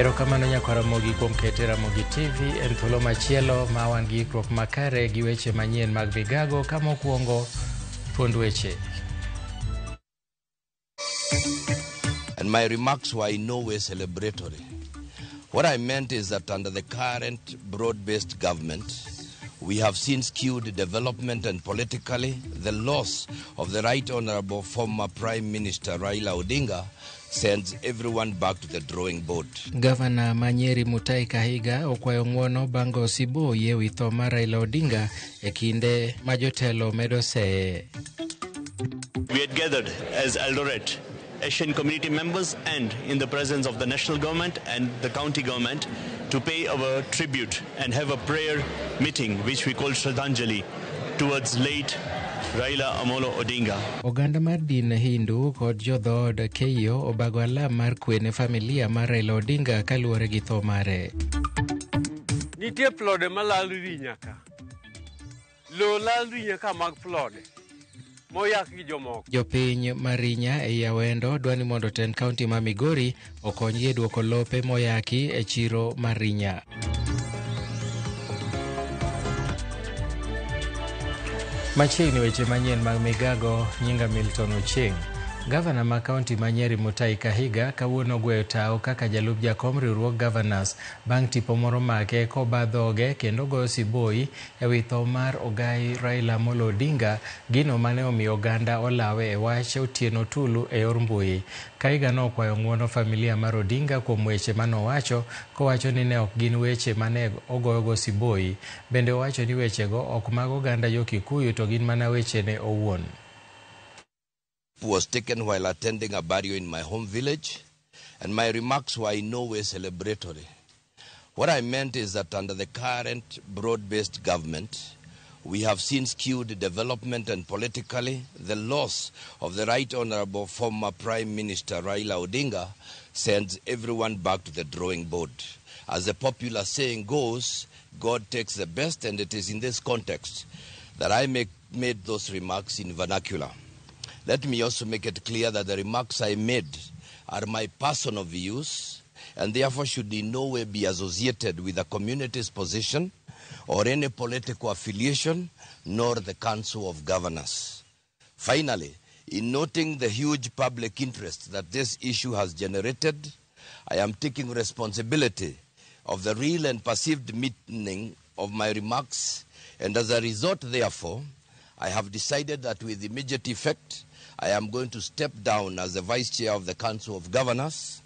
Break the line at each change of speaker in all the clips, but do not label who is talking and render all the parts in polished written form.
Erokamano nyakwar Ramogi kuom kete Ramogi TV en thuolo machielo ma wan gi ikruok makare gi weche manyien mag migago ka mokwongo thuond weche.
And my remarks were in no way celebratory. What I meant is that under the current broad-based government, we have seen skewed development and politically the loss of the Right Honorable former Prime Minister Raila Odinga sends everyone back to the drawing board.
Gavana ma Nyeri Mutahi Kahiga okwayo ng'uono bang' go siboi ewi tho mar Raila Odinga e kinde ma jotelo medo seye.
We had gathered as Eldoret Asian community members and in the presence of the national government and the county government to pay our tribute and have a prayer meeting which we call Shraddhanjali towards late Raila Amolo Odinga.
Oganda mar din Hindu kod jodhood Keiyo obago alam mar kwe ne familia mar Raila Odinga kaluwore gi tho mare.
Nitie plode malal rinya ka. Lowo lal rinya ka mag plode moyak gi jomoko.
Jopiny ma Rinya ei Awendo dwa ni mondo tend kaunti ma Migori okonygi e duoko lope moyaki e chiro mar Rinya. Machiegni weche manyien mag migago, nyinga Milton Ochieng. Gavana ma kaunti ma Nyeri Mutahi Kahiga kawuono ogweyo tao kaka jalup jakom riwruog Governors bang' tipo moro make koba dhoge kendo goyo siboi ewi tho mar ogai Raila Amolo Odinga, gino mane omiyo oganda olawe e wach Otieno Tulu e yor mbui. Kahiga nokwayo ng'uono familia mar Odinga kuom weche manowacho kowacho ni ne ok gin weche mane ogoyogo siboi. Bende owacho ni wechego ok mag oganda jo Kikuyu to gin mana wechene owuon.
Was taken while attending a burial in my home village, and my remarks were in no way celebratory. What I meant is that under the current broad-based government, we have seen skewed development and politically the loss of the Right Honorable former Prime Minister Raila Odinga sends everyone back to the drawing board. As the popular saying goes, God takes the best, and it is in this context that I made those remarks in vernacular. Let me also make it clear that the remarks I made are my personal views and therefore should in no way be associated with the community's position or any political affiliation, nor the Council of Governors. Finally, in noting the huge public interest that this issue has generated, I am taking responsibility of the real and perceived meaning of my remarks, and as a result, therefore, I have decided that with immediate effect, I am going to step down as the Vice Chair of the Council of Governors.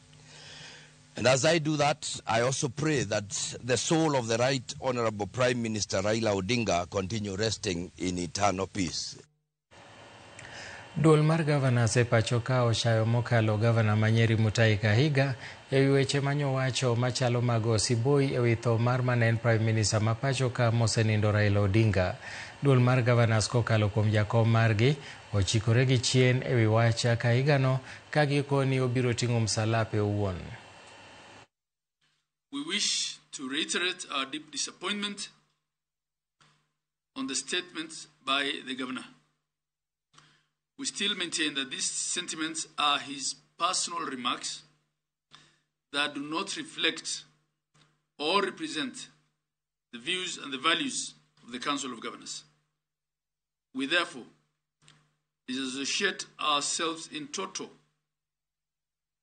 And as I do that, I also pray that the soul of the Right Honorable Prime Minister Raila Odinga continue resting in eternal peace.
Duol mar Governors e pacho ka ochayo mokalo Gavana ma Nyeri Mutahi Kahiga ewi weche manyowacho machalo mag osiboi ewi tho mar mane en Prime Minister ma pacho ka mosenindo Raila Odinga. Duol mar Governors kokalo kuom jakom margi ochikore gi chien ewi wach Kahigano ka gikoni obiro ting'o msalape owuon.
We wish to reiterate our deep disappointment on the statements by the governor. We still maintain that these sentiments are his personal remarks that do not reflect or represent the views and the values of the Council of Governors. We therefore disassociate ourselves in toto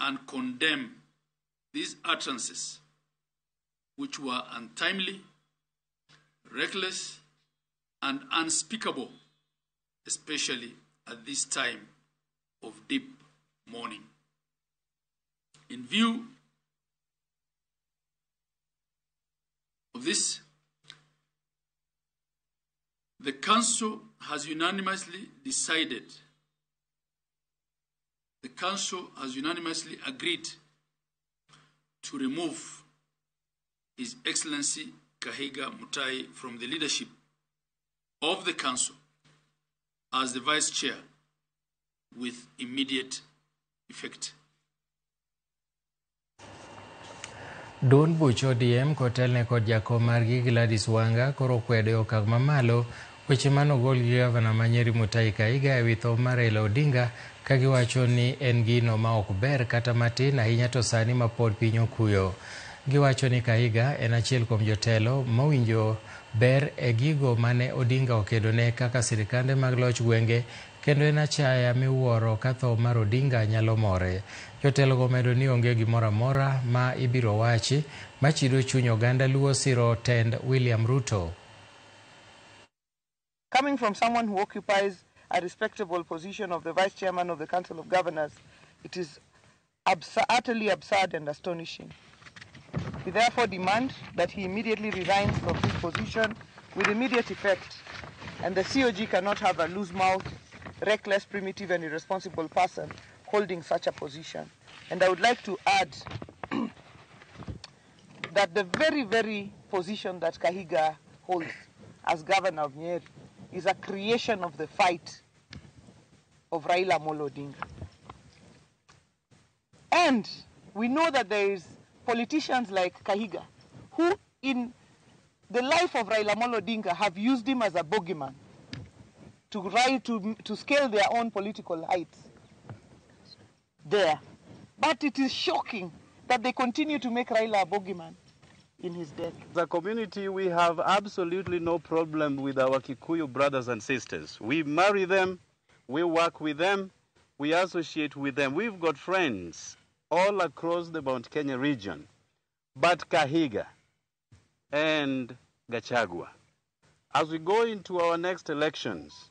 and condemn these utterances, which were untimely, reckless, and unspeakable, especially at this time of deep mourning. In view of this, the Council has unanimously decided, the Council has unanimously agreed to remove His Excellency Kahiga Mutahi from the leadership of the Council as the Vice Chair with immediate effect.
Duond buch ODM kotelne kod jakom margi Gladys Wanga koro kwedo e okang' mamalo weche manogol gi gavana ma Nyeri Mutahi Kahiga ewi tho mar Raila Odinga ka giwacho ni en gino ma ok ber kata matin ahinya to sani ma pod piny okuyo. Giwacho ni Kahiga en achiel kuom jotelo mowinjo ber e gigo mane Odinga okedone kaka sirikande mag loch gwenge kendo en achaya miwuoro ka tho mar Odinga nyalo more. Jotelogo medo ni onge gimoro amora ma ibiro wachi machido chuny oganda Luo siro tend William Ruto.
Coming from someone who occupies a respectable position of the Vice Chairman of the Council of Governors, it is utterly absurd and astonishing. We therefore demand that he immediately resigns from this position with immediate effect, and the COG cannot have a loose-mouthed, reckless, primitive and irresponsible person holding such a position. And I would like to add that the very, very position that Kahiga holds as governor of Nyeri is a creation of the fight of Raila Amolo Odinga. And we know that there is politicians like Kahiga who in the life of Raila Amolo Odinga have used him as a bogeyman to scale their own political heights there. But it is shocking that they continue to make Raila a bogeyman in his death.
As a community, we have absolutely no problem with our Kikuyu brothers and sisters. We marry them, we work with them, we associate with them. We've got friends all across the Mount Kenya region. But Kahiga and Gachagua, as we go into our next elections,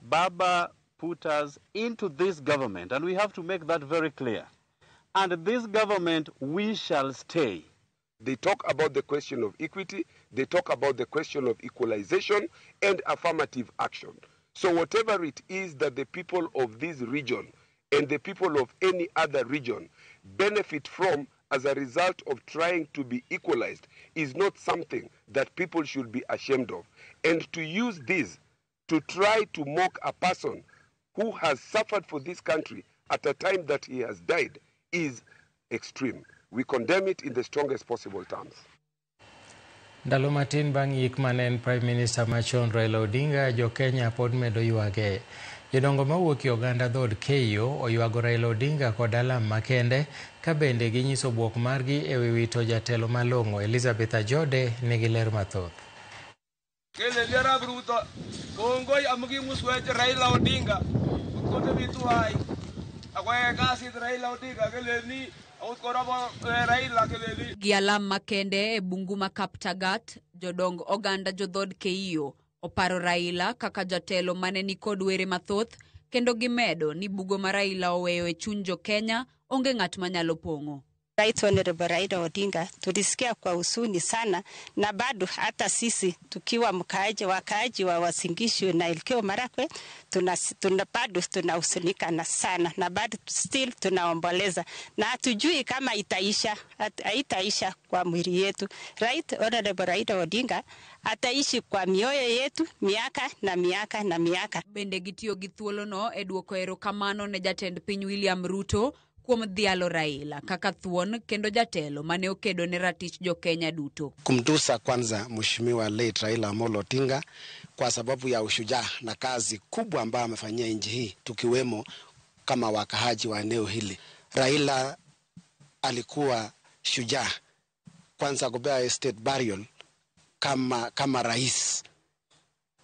Baba put us into this government, and we have to make that very clear. And this government, we shall stay.
They talk about the question of equity, they talk about the question of equalization and affirmative action. So whatever it is that the people of this region and the people of any other region benefit from as a result of trying to be equalized is not something that people should be ashamed of. And to use this to try to mock a person who has suffered for this country at a time that he has died is extreme. We condemn it in the strongest possible terms.
Ndalo matin bang' yik mane en Prime Minister machon Raila Odinga, jo Kenya pod medo ywage. Jodongo mawuok e oganda dhood Keyo oywago Raila Odinga kod alam makende ka bende ginyiso bwok margi e wi wito jatelo malong'o. Elizabeth Ajode nigi ler mathoth.
Gi alam makende e bungu ma Kaptagat, jodong oganda jodhod Keyo oparo Raila kaka jatelo mane nikod were mathoth kendo gimedo ni bugo ma Raila oweyo e chuny jo Kenya onge ng'at manyalo pong'o.
Right Honorable Raila Odinga tulisikia kwa huzuni sana, na bado hata sisi tukiwa mkaaji wakaaji wa Uasin Gishu na Elgeyo Marakwet tuna bado tunahuzunika na sana, na bado still tunaomboleza na hatujui kama itaisha, haitaisha kwa mwili yetu. Right Honorable Raila Odinga ataishi kwa mioyo yetu miaka na miaka na miaka.
Bende gitiyo gi thuolono e duoko erokamano ne jatend piny William Ruto kuom dhialo Raila kaka thuon kendo jatelo mane okedo ne ratich jo Kenya duto.
Kumtusa kwanza Mheshimiwa late Raila Amolo Odinga kwa sababu ya ushujaa na kazi kubwa ambayo amefanyia nchi hii, tukiwemo kama wakahaji wa eneo hili. Raila alikuwa shujaa, kwanza kupewa state burial kama rais,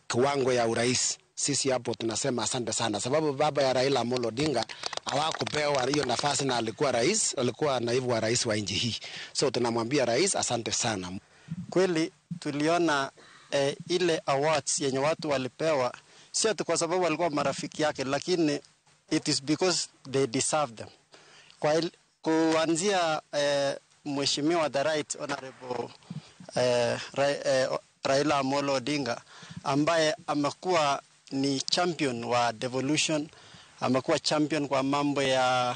kiwango ya urais. Sisi hapo tunasema asante sana, sababu baba ya Raila Amolo Odinga hawakupewa hiyo nafasi na alikuwa rais, alikuwa naibu wa rais wa nchi hii. So tunamwambia rais asante sana.
Kweli tuliona ile awards yenye watu walipewa sio tu kwa sababu walikuwa marafiki yake, lakini it is because they deserve them. Kwa kuanzia Mheshimiwa the Right Honorable Raila Amolo Odinga ambaye amekuwa ni champion wa devolution, amekuwa champion kwa mambo ya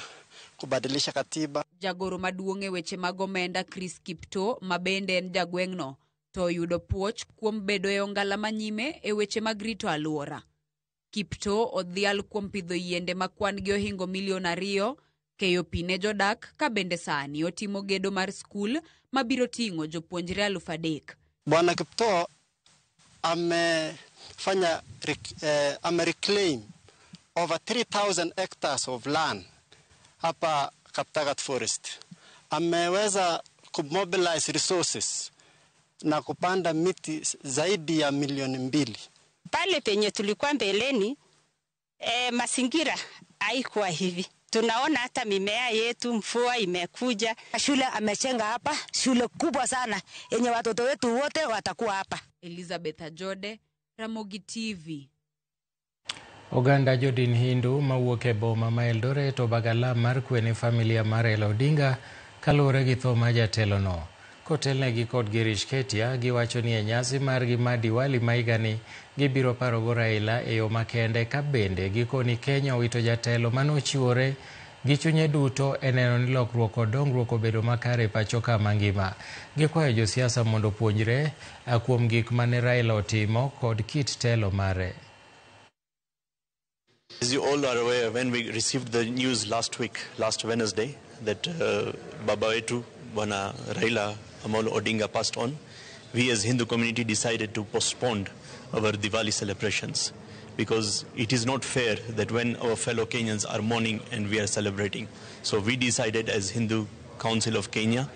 kubadilisha katiba.
Jagoro maduong' e weche mag omenda Chris Kiptoo ma bende en jagweng'no to oyudo puoch kuom bedo e ongala manyime e weche mag rito alwora. Kiptoo odhial kuom pidho yiende ma kwan gi ohingo milion 2, keyo pi ne jodak ka bende sani otimo gedo mar skul mabiro ting'o jopuonjre 3,000.
Bwana Kiptoo amefanya amereclaim over 3,000 hectares of land hapa Kaptagat Forest. Ameweza kumobilize resources na kupanda miti zaidi ya 2 milioni.
Pale penye tulikuwa mbeleni, mazingira haikuwa hivi. Tunaona hata mimea yetu, mvua imekuja.
Shule amejenga hapa, shule kubwa sana yenye watoto wetu wote watakuwa hapa.
Elizabeth Ajode, Ramogi TV.
Oganda jodin Hindu mawuok e boma ma Eldoret obago alam mar kwe ne familia mar Raila Odinga kaluwore gi tho mar jatelono. Kotelnegi kod Girish Ketia, giwacho ni e nyasi margi mar Diwali ma higani gibiro parogo Raila e yo makende ka bende gikoni Kenya owito jatelo manochiwore gi chunye duto e neno ni lokruok kod dongruok obedo makare e pacho ka mangima. Gikwayo josiasa mondo opuonjre kuom gik mane Raila otimo kod kit telo mare.
As you all are aware, when we received the news last week, last Wednesday, that Baba wetu, Bwana Raila Amolo Odinga, passed on, we as Hindu community decided to postpone our Diwali celebrations because it is not fair that when our fellow Kenyans are mourning and we are celebrating. So we decided as Hindu Council of Kenya,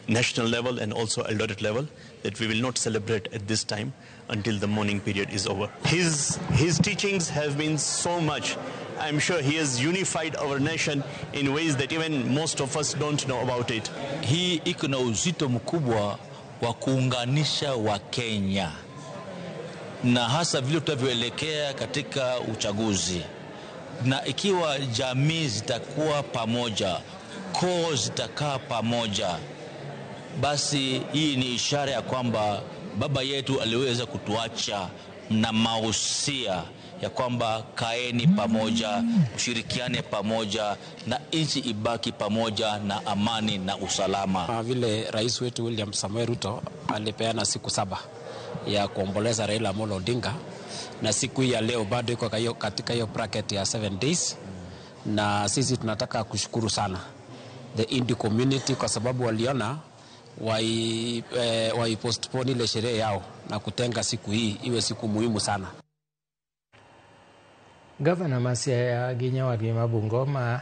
national level and also Eldoret level, that we will not celebrate at this time until the mourning period is over. His teachings have been so much. I'm sure he has unified our nation in ways that even most of us don't know about it.
Hii iko na uzito mkubwa wa kuunganisha Wakenya na hasa vile tutavyoelekea katika uchaguzi, na ikiwa jamii zitakuwa pamoja, koo zitakaa pamoja, basi hii ni ishara ya kwamba baba yetu aliweza kutuacha na mausia ya kwamba kaeni pamoja, ushirikiane pamoja na nchi ibaki pamoja na amani na usalama.
Kama vile rais wetu William Samoei Ruto alipeana siku 7 ya kuomboleza Raila Amolo Odinga, na siku hii ya leo bado iko katika hiyo bracket ya 7 days, na sisi tunataka kushukuru sana the Hindu community kwa sababu waliona wai postpone ile sherehe yao na kutenga siku hii iwe siku muhimu sana.
Gavana ma Siaya gi nyawadgi ma Bungoma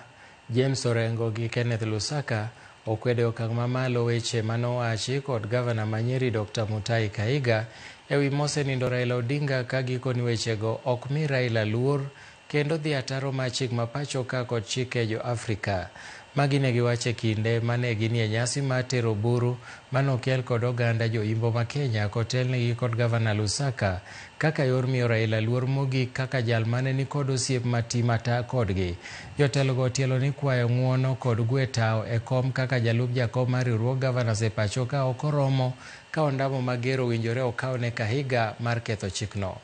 James Orengo gi Kenneth Lusaka okwedo okang' mamalo weche manowachi kod gavana ma Nyeri Dr. Mutahi Kahiga ewi mosenindo Raila Odinga ka gikoni wechego ok mi Raila luor kendo dhi ataro mar chik ma pacho ka kod chike jo Afrika. Magi ne giwacho e kinde mane ginie nyasi mar tero buru manokel kod oganda jo-Imbo ma Kenya kotelnegi kod gavana Lusaka kaka yor miyo Raila luor mogik kaka jal mane nikod osiep mati mata kodgi. Jotelogo otielo ni kwayo ng'uono kod gwe tao e kom kaka jalup jakom mar riwruog governors e pacho ka ok oromo ka ondamo mager owinjore okaw ne Kahiga mar ketho chikno.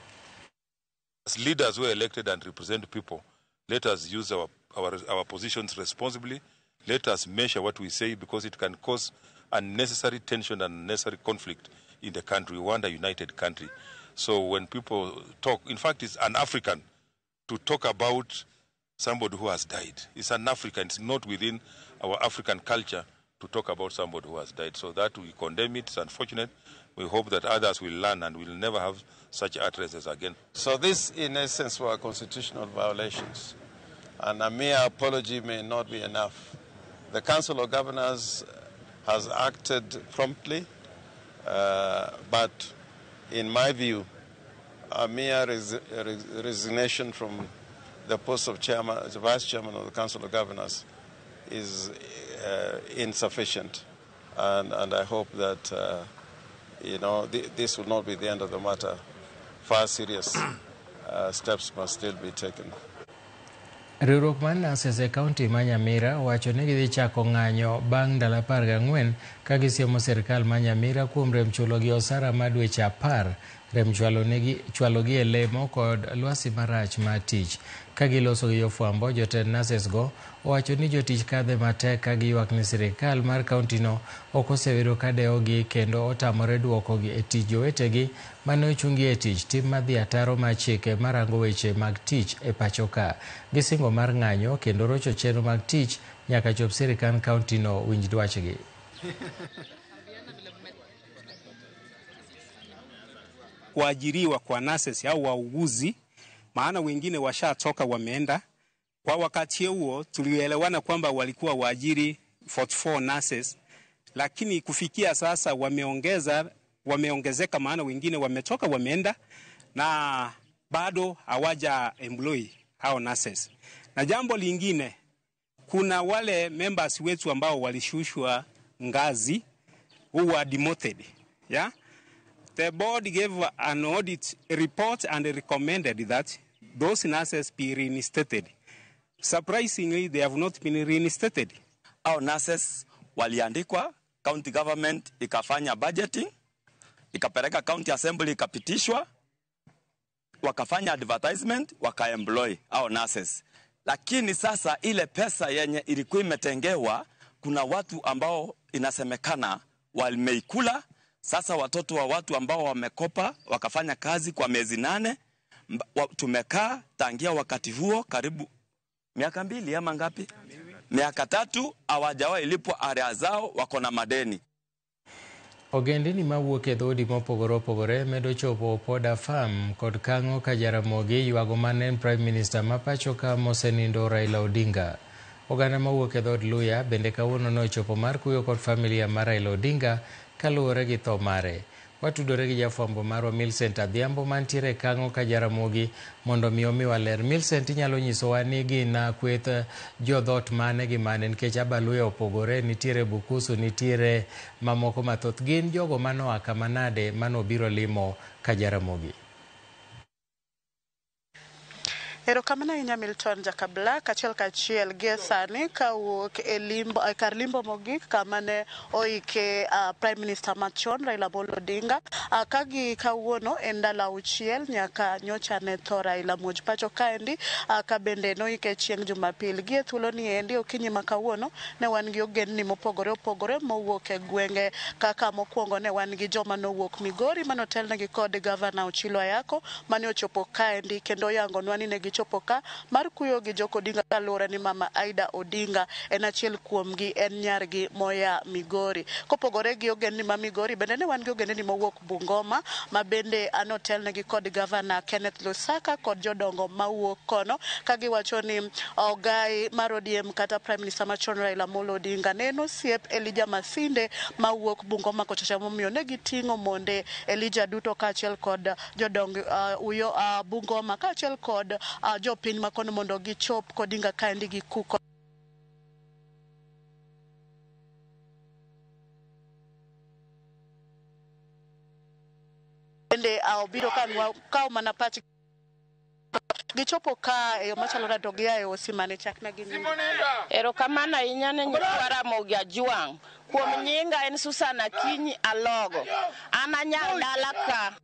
As leaders who are elected and represent people, let us use our positions responsibly. Let us measure what we say, because it can cause unnecessary tension and unnecessary conflict in the country. We want a united country. So when people talk, in fact, it's un-African to talk about somebody who has died. It's un-African. It's not within our African culture to talk about somebody who has died. So that we condemn it. It's unfortunate. We hope that others will learn and will never have such utterances again.
So this, in essence, were constitutional violations. And a mere apology may not be enough. The Council of Governors has acted promptly, but in my view, a mere resignation from the post of chairman, the vice chairman of the Council of Governors is insufficient. And I hope that this will not be the end of the matter. Far serious steps must still be taken.
Riwruok mar nurses e kaunti ma Nyamira owacho ni gidhi chako ng'anyo bang' ndalo 14 ka gisiemo sirkal ma Nyamira kuom rem chulogi osara mar dweche 10, rem chwalogi e lemo kod lwasi marach mar tich. Ka giloso gi jofwambo, jotend nurses go owacho ni jotich kadhe matek ka giywak ni sirkal mar kauntino ok osebedo ka dewogi kendo otamore duokogi e tich jowetegi mane ochungi e tich tim madhi ataro mar chike marango weche mag tich e pacho ka. Gisingo mar ng'anyo kendo rocho chenro mag tich nyaka chop sirkand kauntino winj dwachgi.
Kuajiriwa kwa nurses au wauguzi, maana wengine washatoka wameenda. Kwa wakati huo tulielewana kwamba walikuwa waajiri 44 nurses lakini kufikia sasa wameongezeka, maana wengine wametoka wameenda na bado hawaja employ hao nurses. Na jambo lingine, kuna wale members wetu ambao walishushwa ngazi, who were demoted. Yeah? The board gave an audit report and recommended that those nurses be reinstated. Surprisingly, they have not been reinstated.
Our nurses waliandikwa, county government ikafanya budgeting, ikapeleka county assembly ikapitishwa, wakafanya advertisement, wakaemploy our nurses. Lakini sasa ile pesa yenye ilikuwa imetengewa, kuna watu ambao inasemekana wameikula. Sasa watoto wa watu ambao wamekopa wakafanya kazi kwa miezi 8, tumekaa tangia wakati huo karibu miaka 2 ama ngapi? Miaka 3 hawajawahi lipwa area zao, wako na madeni.
Ogendini mawuok e dhoudi mopogore opogore medo chopo Opoda Farm kod Kang'o ka Jaramogi ywago mane en Prime Minister ma pacho ka mosenindo Raila Odinga. Oganda mawuok e dhood Luya bende kawuono nochopo mar kuyo kod familia mar Raila Odinga kaluwore gi tho mare. Watudore gi jafwambo marwa Millicent Adhiambo mantiere Kang'o ka Jaramogi mondo mi omiwa ler. Millicent, inyalo nyisowa ni gin kweth jodhot mane gi mane, nikech Abaluya opogore, nitiere Bukusu, nitiere mamoko mathoth. Gin jogo manoa kama nade manobiro limo ka Jaramogi?
Erokamano ahinya Milton Jakabla, kachiel kachiel gie sani kawuok e limbo, kar limbo mogik kama ne oike Prime Minister machon Raila Amolo Odinga. Ka gi kawuono en ndalo 6 nyaka nyocha ne tho Raila muoch pacho kaendi, ka bende noike chieng' Jumapil. Gie thuolo ni endi okinyi ma kawuono ne wan gi ogendni mopogore opogore mowuok e gwenge, kaka mokwongo ne wan gi joma nowuok Migori manotelnegi kod Gavana Ochilo Ayako mane ochopo kaendi kendo oyangonwa ni ne gichopo ka mar kuyo gi Jok Odinga kaluwore ni mama Aida Odinga en achiel kuomgi, en nyargi moya Migori. Kopogore gi ogendni ma Migori, bende ne wan gi ogendni mowuok Bungoma ma bende anotelnegi kod Gavana Kenneth Lusaka kod jodongo mawuok kono, ka giwacho ni ogai mar ODM kata Prime Minister machon Raila Amolo Odinga ne en osiep Elijah Masinde mawuok Bungoma kochocha, momiyo ne giting'o monde Elijah duto kaachiel kod jodong uyo Bungoma kaachiel kod jopiny makono mondo gichop Kodinga kaendi gi kuko. Bende obiro kawo mana pach gichopo ka e yo machalo nade to gia e osimane chakna gi nyingi.
Erokamano ahinya ne nyikwa Ramogi Ajwang'. Kuom nyinga en Susan Akinyi Alogo. An anyar dala ka.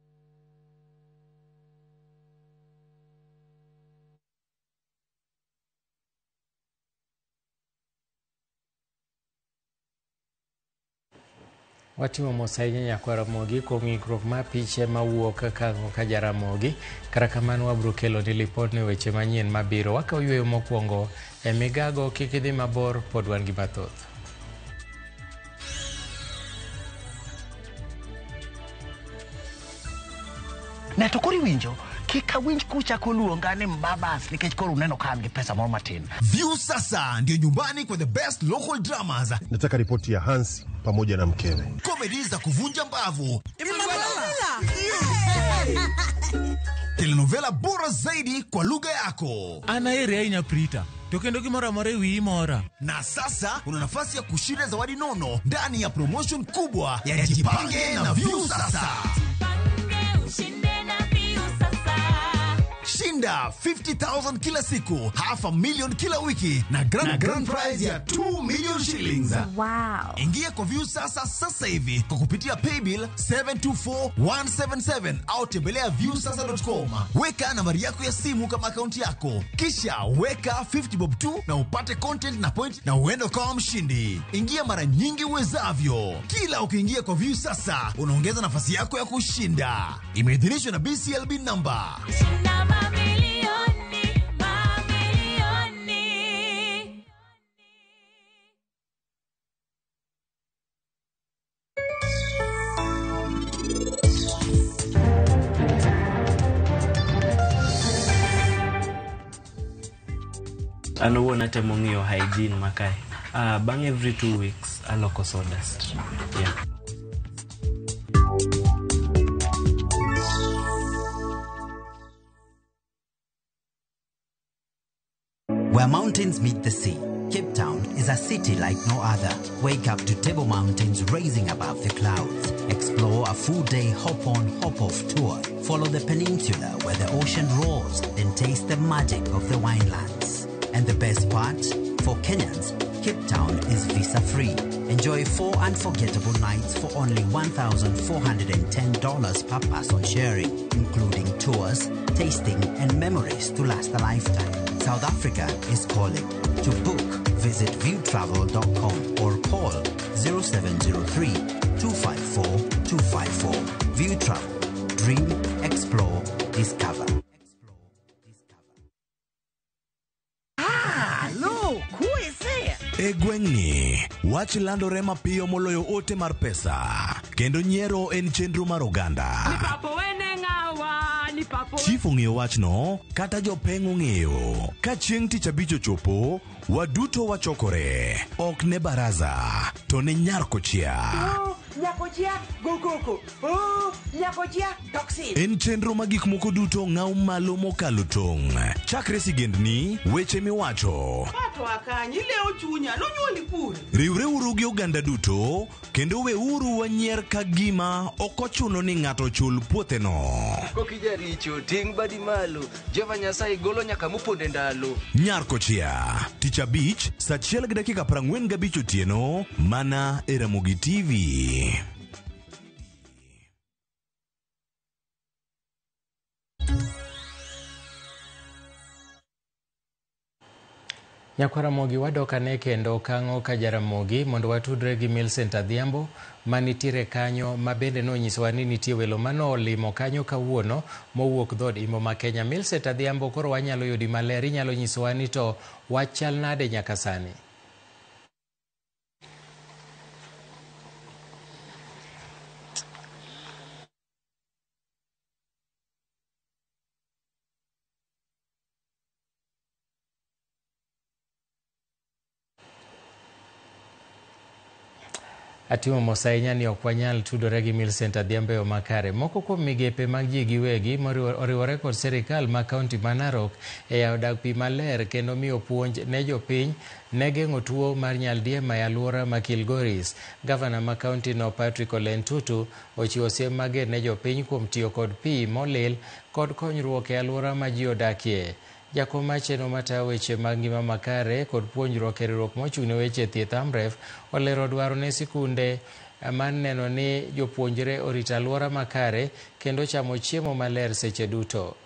Watimo mos ahinya nyakwa Ramogi kuom ng'ikruok mar piche mawuok Kang'o ka Jaramogi. Kata kamano wabiro kelo ni lipot ne weche manyien mabiro. Wakawo yueyo mokwongo e migago, kik idhi mabor, pod wan gi mathoth.
Ne to koro iwinjo kik awinj kuchako luonga ni mbabas nikech koro uneno ka an gi pesa moro matin.
View sasa ndio nyumbani kwa the best local dramas.
Nataka ripoti ya Hansi pamoja na mkewe.
Comedy za kuvunja mbavu, telenovela bora zaidi kwa lugha yako.
An aheri ahinya Prita, to kendo gimoro amora e wiyi mora.
Na sasa una nafasi ya kushinda zawadi nono ndani ya promotion kubwa ya Jipange na View Sasa. Shinda 50,000 kila siku, 500,000 kila wiki na grand prize ya 2 million shillings.
Wow.
Ingia kwa View Sasa sasa hivi kwa kupitia paybill 724177 au tembelea viewsasa.com. Weka nambari yako ya simu kama akaunti yako, kisha weka 50 bob tu na upate content na point na uende ukawa mshindi. Ingia mara nyingi uwezavyo. Kila ukiingia kwa View Sasa unaongeza nafasi yako ya kushinda. Imeidhinishwa na BCLB number.
Mamilioni, mamilioni.
An owuon atemo ng'iyo hygiene ma kae. Bang' every 2 weeks
aloko sawdust. Yeah.
Where mountains meet the sea, Cape Town is a city like no other. Wake up to Table Mountains raising above the clouds. Explore a full-day hop-on, hop-off tour. Follow the peninsula where the ocean roars, then taste the magic of the winelands. And the best part? For Kenyans, Cape Town is visa-free. Enjoy 4 unforgettable nights for only $1,410 per person sharing, including tours, tasting, and memories to last a lifetime. South Africa is calling. To book, visit viewtravel.com or call 0703 254 254. View Travel. Dream, explore, discover.
Ah, look, who is there?
E gweng'ni, wach landore mapiyo moloyo ote mar pesa, kendo nyiero en chenro mar oganda. Chief ong'eyo wachno, kata jopeng' ong'eyo. Ka chieng' tich abich ochopo, waduto wachokore. Ok ne baraza, to ne nyar kochia.
Nyakochia, go koko. Oh, nyakochia, toxin.
En chenro ma gik moko duto ng'aw malo mokalo tong'. Chakre sigendni, weche miwacho.
Pato akanyi, leo chunya, nonyuoli kure.
Riwreuru gi oganda duto, kendo weuru wanyier ka gima ok ochuno ni ng'ato chul puotheno.
Kokijaricho, ting' badi malo. Jehova Nyasaye golo nyaka moponde ndalo.
Nyar kochia, tich abich, saa 1:45 otieno, mana e Ramogi TV.
Nyakwa Ramogi wadok ane kendo okang'o ka Jaramogi mondo watudre gi Millicent Adhiambo manitiere kanyo ma bende nonyisowa ni nitie welo manolimo kanyo kawuono mowuok dhood Imbo ma Kenya. Millicent Adhiambo, koro wanyalo yudi maler, inyalo nyisowa ni to wach chal nade nyaka sani? Atimo mos ahinya ni ok wanyal tudore gi Millicent Adhiambo e yo makare. Moko kuom migepe mag ji giwegi oriwore kod sirikal ma kaunti ma Narok e yawo dag pi maler kendo miyo puonj ne jopiny ne geng'o tuo mar nyaldiema e alwora ma Kilgoris. Gavana ma kaunti no Patrick Ole Ntutu ochiwo siem mager ne jopiny kuom tiyo kod pi molil kod konyruok e alwora ma ji odakie. Jakom mar chenro matayo weche mag ngima makare kod puonjruok e riwruok mochung' ne weche thieth AMREF olero dwaro ne sikunde mar neno ni jopuonjre orito alwora makare kendo chamo chiemo maler seche duto.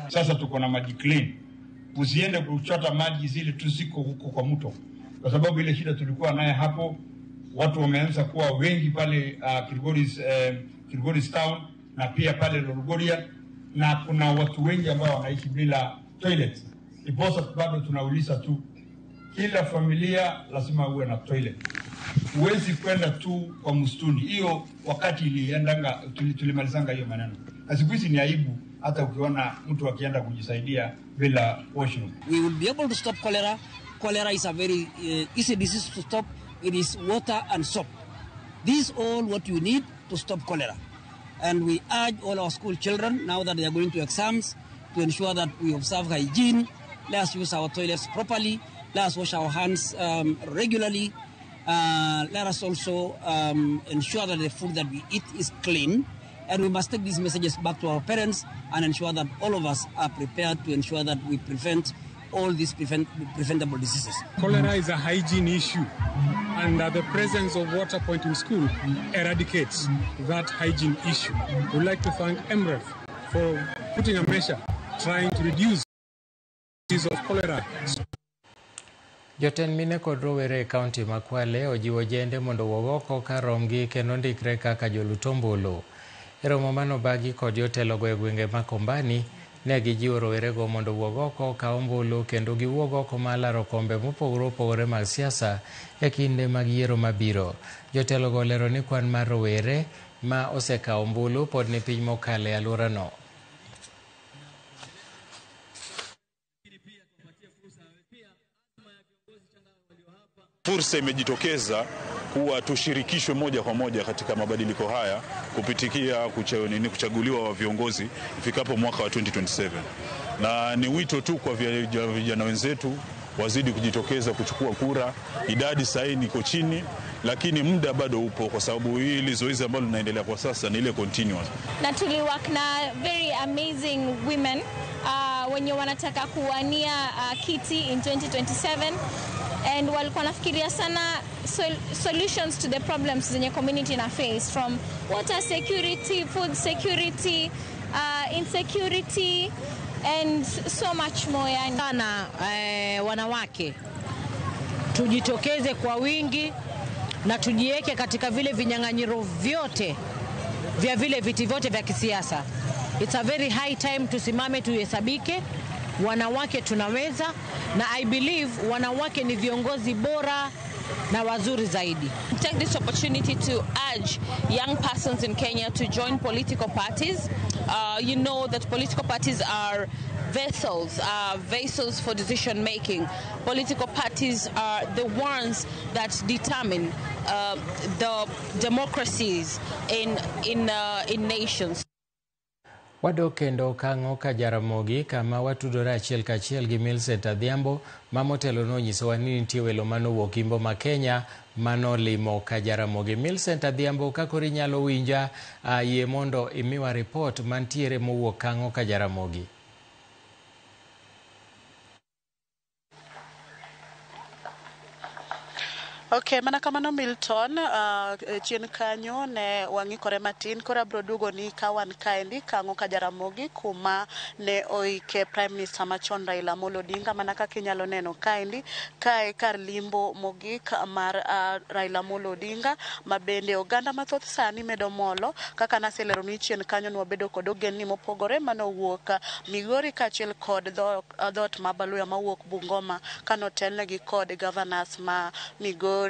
Sasa tuko na maji clean. Usiende kuchota maji zile tu ziko huko kwa mto, kwa sababu ile shida tulikuwa naye hapo, watu wameanza kuwa wengi pale Kilgoris town na pia pale Lolgoria, na kuna watu wengi ambao wanaishi bila toilet. Iposa bado tunauliza tu, kila familia lazima uwe na toilet. Huwezi kwenda tu kwa msituni. Hiyo wakati iliendanga, tulimalizanga hiyo maneno. Na siku hizi ni aibu hata ukiona mtu akienda kujisaidia bila washroom.
We will be able to stop cholera. Cholera is a very easy disease to stop. It is water and soap. This is all what you need to stop cholera. And we urge all our school children, now that they are going to exams, to ensure that we observe hygiene. Let us use our toilets properly. Let us wash our hands regularly. Let us also ensure that the food that we eat is clean. And we must take these messages back to our parents and ensure that all of us are prepared to ensure that we prevent all these preventable diseases.
Cholera is a hygiene issue, and the presence of water point in school eradicates that hygiene issue. We'd like to thank MREF for putting a measure trying to reduce disease of cholera.
Jotend mine kod rowere e kaunti ma Kwale ojiwo jende mondo owuog oko ka romgi kendo ndikre kaka jolut ombulu. E romo manobagi kod jotelogo e gwenge ma Kombani, ne gijiwo rowerego mondo owuog oko ka ombulu kendo giwuog oko mar laro kombe mopogore opogore mag siasa e kinde mag yiero mabiro. Jotelogo olero ni kwan mar rowere ma osekawo ombulu pod ni piny mokalo e alworano.
Fursa imejitokeza kuwa tushirikishwe moja kwa moja katika mabadiliko haya kupitikia kuchaguliwa wa viongozi ifikapo mwaka wa 2027. Na ni wito tu kwa vijana wenzetu wazidi kujitokeza kuchukua kura. Idadi sahihi iko chini, lakini muda bado upo, kwa sababu hili zoezi ambalo linaendelea kwa sasa ni ile continuous.
Na tuliwork na very amazing women wenye wanataka kuwania kiti in 2027 and walikuwa nafikiria sana solutions to the problems zenye community na face, from water security, food security, insecurity and so much more. Yani.
Sana wanawake tujitokeze kwa wingi na tujiweke katika vile vinyang'anyiro vyote vya vile viti vyote vya kisiasa. It's a very high time tusimame tuhesabike. Wanawake tunaweza, na I believe wanawake ni viongozi bora na wazuri zaidi.
Take this opportunity to urge young persons in Kenya to join political parties. You know that political parties are vessels for decision making. Political parties are the ones that determine the democracies in nations.
Wadok kendo kang'o ka Jaramogi kama watudore achiel kachiel gi Millicent Adhiambo ma motelo nonyisowa ni nitie welo manowuok Imbo ma Kenya manolimo ka Jaramogi. Millicent Adhiambo, ka koro inyalo winja, yie mondo imiwa ripot mantiere mowuok kang'o ka Jaramogi.
Okay, mana kamano Milton, chien kanyo ne wang'ikore matin, koro abiro duogo ni ka wan kaendi kang'o ka Jaramogi kuma ne oike Prime Minister machon Raila Amolo Odinga, mana kaka inyalo neno kaendi kae kar limbo mogik mar Raila Amolo Odinga, ma bende oganda mathoth sani medo molo. Kaka naselero ni chien kanyo ne wabedo kod ogendni mopogore manowuok Migori kaachiel kod dhoot ma Baluya mawuok Bungoma kanotelnegi kod governors ma Migori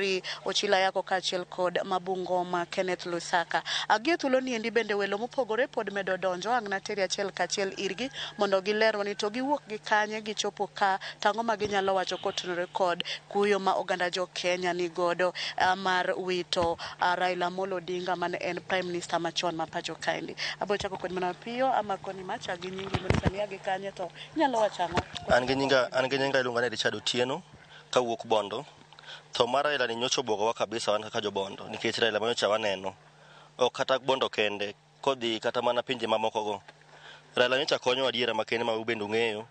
Ochila Yako kaachiel kod Mabungoma Kenneth Lusaka. Agie thuolo ni endi bende welo mopogore pod medo donjo, ang' nateri achiel kachiel irgi mondo gilerwa ni to giwuok gi kanye gichopo ka tang'o ma ginyalo wacho kotenore kod kuyo ma oganda jo Kenya ni godo mar wito Raila Amolo Odinga mane en Prime Minister machon ma pacho kaendi. Abiro chako kod mana mapiyo ama koni macha gi nyingi mondo sani agi kanye to inyalo wacho ang'o?
An gi nyinga iluonga ni Richard Otieno kawuok Bondo. Tho mar Raila ni nyocha obwogowa kabisa wan kaka jobondo, nikech Raila manyocha waneno ok kata Bondo kende, kodhi kata mana pinje mamoko go. Raila nyocha konyo adiera makende ma ubende ung'eyo.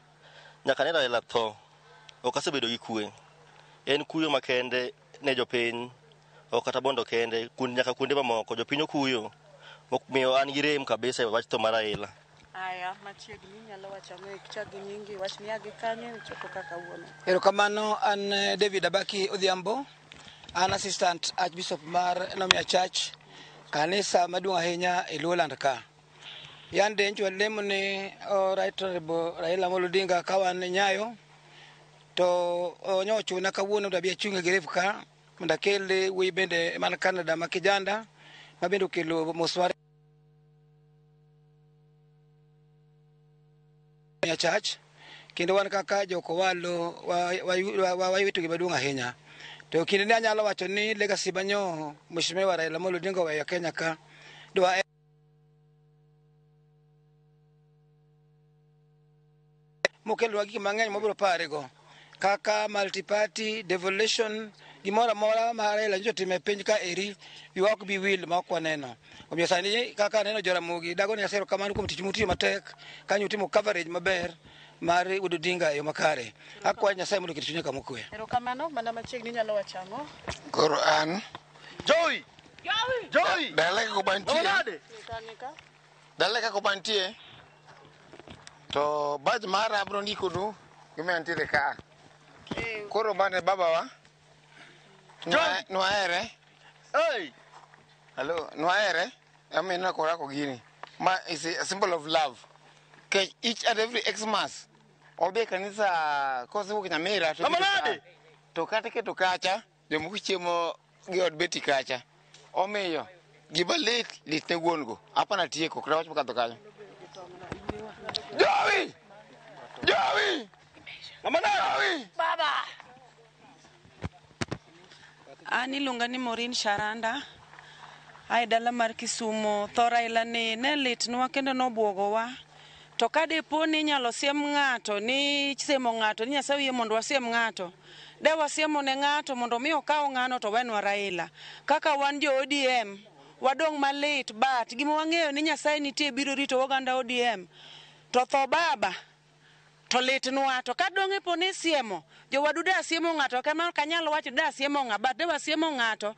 Nyaka ne Raila tho, ok asebedo gi kwe. En kuyo makende ne jopiny, ok kata Bondo kende, nyaka kuonde mamoko jopiny okuyo. Omiyo an gi rem kabisa e wach tho mar Raila.
Aya, machiegni inyalo wacho ang'o ichak gi nyingi, wach ni agi kanye ichopo kaka wuono.
Erokamano, an David Abaki Odhiambo, an assistant archbishop mar Nomia Church, kanisa maduong' ahinya e Luoland ka. Yande ncho walemo ne Right Honorable Raila Amolo Odinga ka wan Nyayo, to nyo ochuna kawuono mondo abi achung' e grave ka mondo akel wuoyi bende man Canada ma kijanda ma bende okelo mos mar Church, kendo wan kaka jokowalo wawito gima duong' ahinya. To kinde ni anyalo wacho ni legacy manyo Mheshimiwa Raila Amolo Odinga oweyo Kenya ka dwa mokelonwa gik mang'eny mabiro parego kaka multi-party devolution, gimoro amora ma Raila nyocha otimo e piny ka eri wiwa ok bi wil ma ok waneno. Omiyo sani kaka aneno Joramogi dago ni asero kamano kuom tich mutiyo matek kanyo utimo coverage maber mar Wuod Odinga e yo makare. Akwayo Nyasaye mondo oket chunye kama okwe.
Erokamano, mana machiegni inyalo wacho ang'o?
Koro an Joey! Joey! Dala kaka mantie to badge mara abiro ndikonu gima nitiere ka. Koro mane babawa nwahere. Hey! Hello, nwahere. Amena korako gini. Ma is a symbol of love. Ke each and every Xmas obe kanisa kosewuok Nyamira to to kata keto kacha jomoko chiemo gi od beti kacha. Omiyo gima lit lit ne wuon go. Hapana tieko kata wach mokadho kanyo. Jowi! Jowi! Mama Jowi!
Baba!
An iluonga ni Maureen Sharanda, ae dala mar Kisumo. Tho Raila ni ne litnwa kendo nobwogowa. To ka dipo ni inyalo siem ng'ato ni semo ng'ato ni Nyasaye oyie mondo wasiem ng'ato. De wasiemo ne ng'ato mondo mi okaw ng'ano to wenwa Raila. Kaka wan jo ODM, wadong' malit but gima wang'eyo ni Nyasaye nitie biro rito oganda ODM. To tho baba to litnwa to ka dong' ipo ni siemo jowadu da siemo ng'ato kama ok anyal wacho da siemo ng'a but de wasiemo ng'ato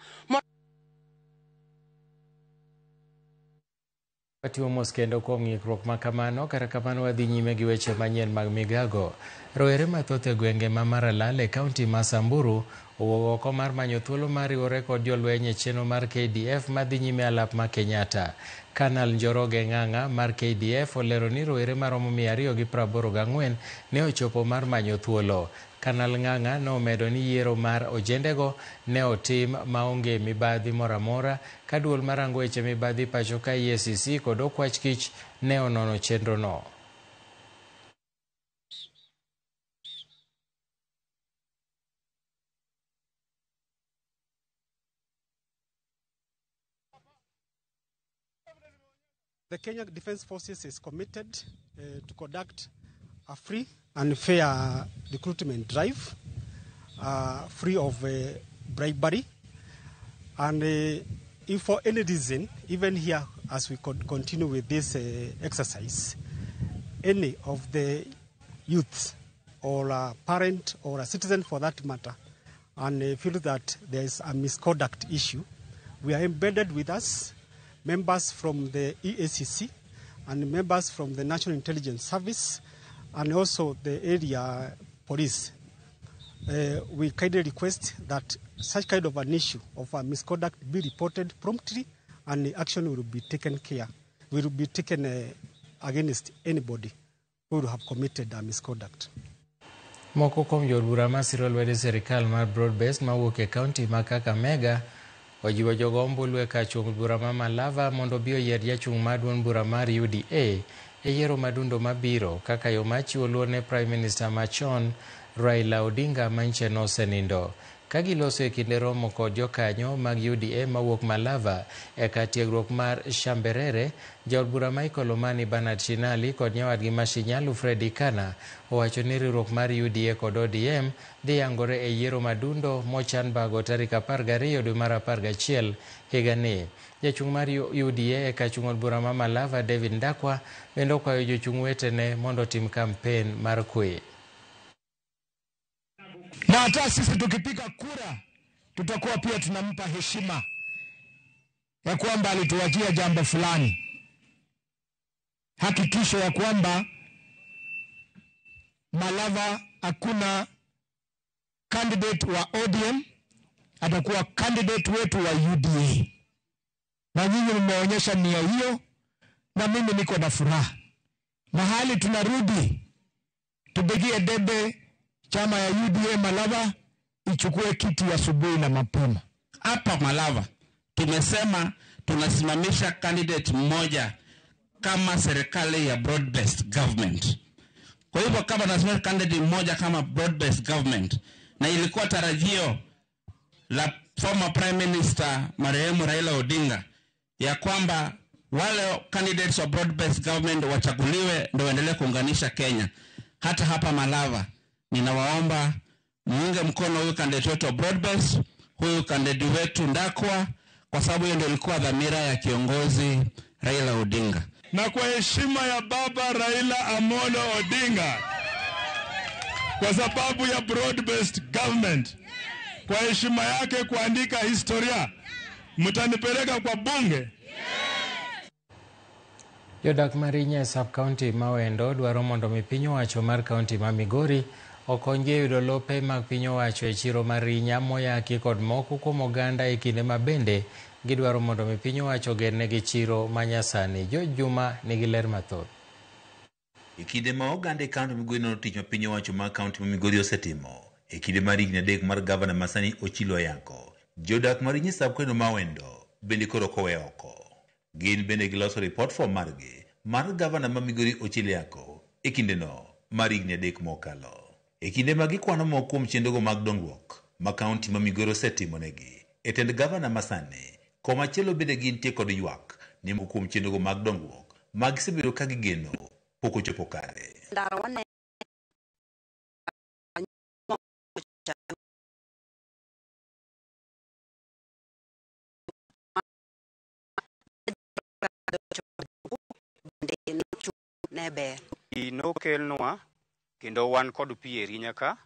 Watimo mos kendo kuom ng'ikruok ma kamano, kata kamano wadhi nyime gi weche manyien mag migago. Rowere mathoth e gwenge ma Maralal e kaunti ma Samburu owuok oko mar manyo thuolo mar riwore kod jolweny e chenro mar KDF madhi nyime alap ma Kenyatta. Kanal Njoroge Ng'ang'a mar KDF olero ni rowere maromo 284 ne ochopo mar manyo thuolo. Kanal Ng'ang'a nomedo ni yiero mar ojendego ne otim maonge mibadhi moro amora ka duol marango weche mibadhi pacho ka EACC kod okwach kich ne onono chenrono.
The Kenya Defence Forces is committed to conduct a free and fair recruitment drive, free of bribery. And if for any reason, even here as we could continue with this exercise, any of the youths or a parent or a citizen for that matter, and feel that there is a misconduct issue, we are embedded with us members from the EACC and members from the National Intelligence Service and also the area police. We kindly request that such kind of an issue of a misconduct be reported promptly and the action will be taken care, will be taken against anybody who will have committed a misconduct.
Moko kuom jood bura masiro lwedo sirikal mar broad-based mawuok e kaunti ma Kakamega ojiwo jogo ombulu e kar chung' bura ma Malava mondo obi oyier jachung' mar duond bura mar UDA e yiero madundo mabiro kaka yo mar chiwo luor ne Prime Minister machon Raila Odinga manche nosenindo. Ka giloso e kinde romo kod jokanyo mag UDA mawuok Malava e kar tiegruok mar Shamberere, jaod bura Michael Omani Bernard Shinali kod nyawadgi ma Shinyalu Freddy Kana owacho ni riwruok mar UDA kod ODM dhi yangore e yiero madundo mochan bago tarik 12 dwe mar 11 higani. Jachung' mar UDA e kar chung' od bura ma Malava David Ndakwa bende okwayo jochung' wetene mondo otim kampen mar kwe.
Na hata sisi tukipiga kura tutakuwa pia tunampa heshima ya kwamba alituachia jambo fulani. Hakikisho ya kwamba Malava hakuna candidate wa ODM, atakuwa candidate wetu wa UDA. Na nyinyi mmeonyesha nia hiyo, na mimi niko na furaha. Mahali tunarudi tupigie debe chama ya UDA Malava ichukue kiti asubuhi na mapema.
Hapa Malava tumesema tunasimamisha candidate mmoja kama serikali ya broad-based government. Kwa hivyo kama tunasimamisha candidate mmoja kama broad-based government, na ilikuwa tarajio la former Prime Minister marehemu Raila Odinga ya kwamba wale candidates wa broad-based government wachaguliwe ndio waendelee kuunganisha Kenya. Hata hapa Malava ninawaomba muunge mkono huyu candidate wetu wa broad-based, huyu candidate wetu Ndakwa, kwa sababu hiyo ndio ilikuwa dhamira ya kiongozi Raila Odinga.
Na kwa heshima ya baba Raila Amolo Odinga, kwa sababu ya broad-based government, kwa heshima yake kuandika historia, mtanipeleka kwa bunge.
Jodak mar Inya e sub-county ma Wendo dwaro mondo mi piny owacho mar kaunti ma Migori okonygi e yudo lope mag piny owacho e chiro mar Inya moyaki kod moko kuom oganda e kinde ma bende gidwaro mondo mi piny owacho ogernegi chiro ma nyasani. George Juma nigi ler mathoth.
E kinde ma oganda e kaunti ma Migori nono tich ma piny owacho mar kaunti ma Migori osetimo e kinde mar higni 3 mar gavana masani Ochilo Ayako, jodak mar Inya sub-county ma Wendo bende koro ok owe oko. Gin bende giloso report form margi mar gavana ma Migori Ochilo Ayako e kindeno mar higni 3 mokalo. E kinde ma gikwano moko kuom chenrogo mag dongruok ma kaunti ma Migori osetimonegi e tend gavana masani. Komachielo bende gintie kod ywak ni moko kuom chenrogo mag dongruok ma gisebedo ka gigeno pok ochopo kare.
Ndara wane ne ber.
Pi nokelnwa kendo wan kod pi e Rinya ka.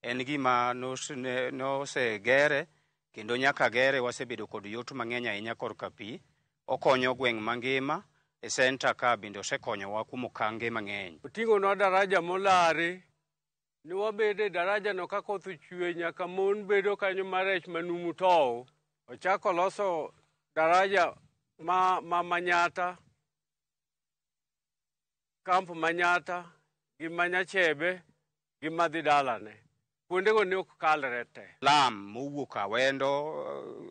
En gima nosegere kendo nyaka gere wasebedo kod yot mang'eny ahinya korka pi. Okonyo gweng' mangima e senta ka bende osekonyowa kuom okange mang'eny.
Oting'onwa daraja molare ni wabedo e darajano ka koth ochwe nyaka mon bedo kanyo marech manumu tow. Ochako loso daraja ma Manyata, kamp Manyata gi Manyachebe gi madhi dalane. Kuondego ne ok kalre te.
Lam mowuok Awendo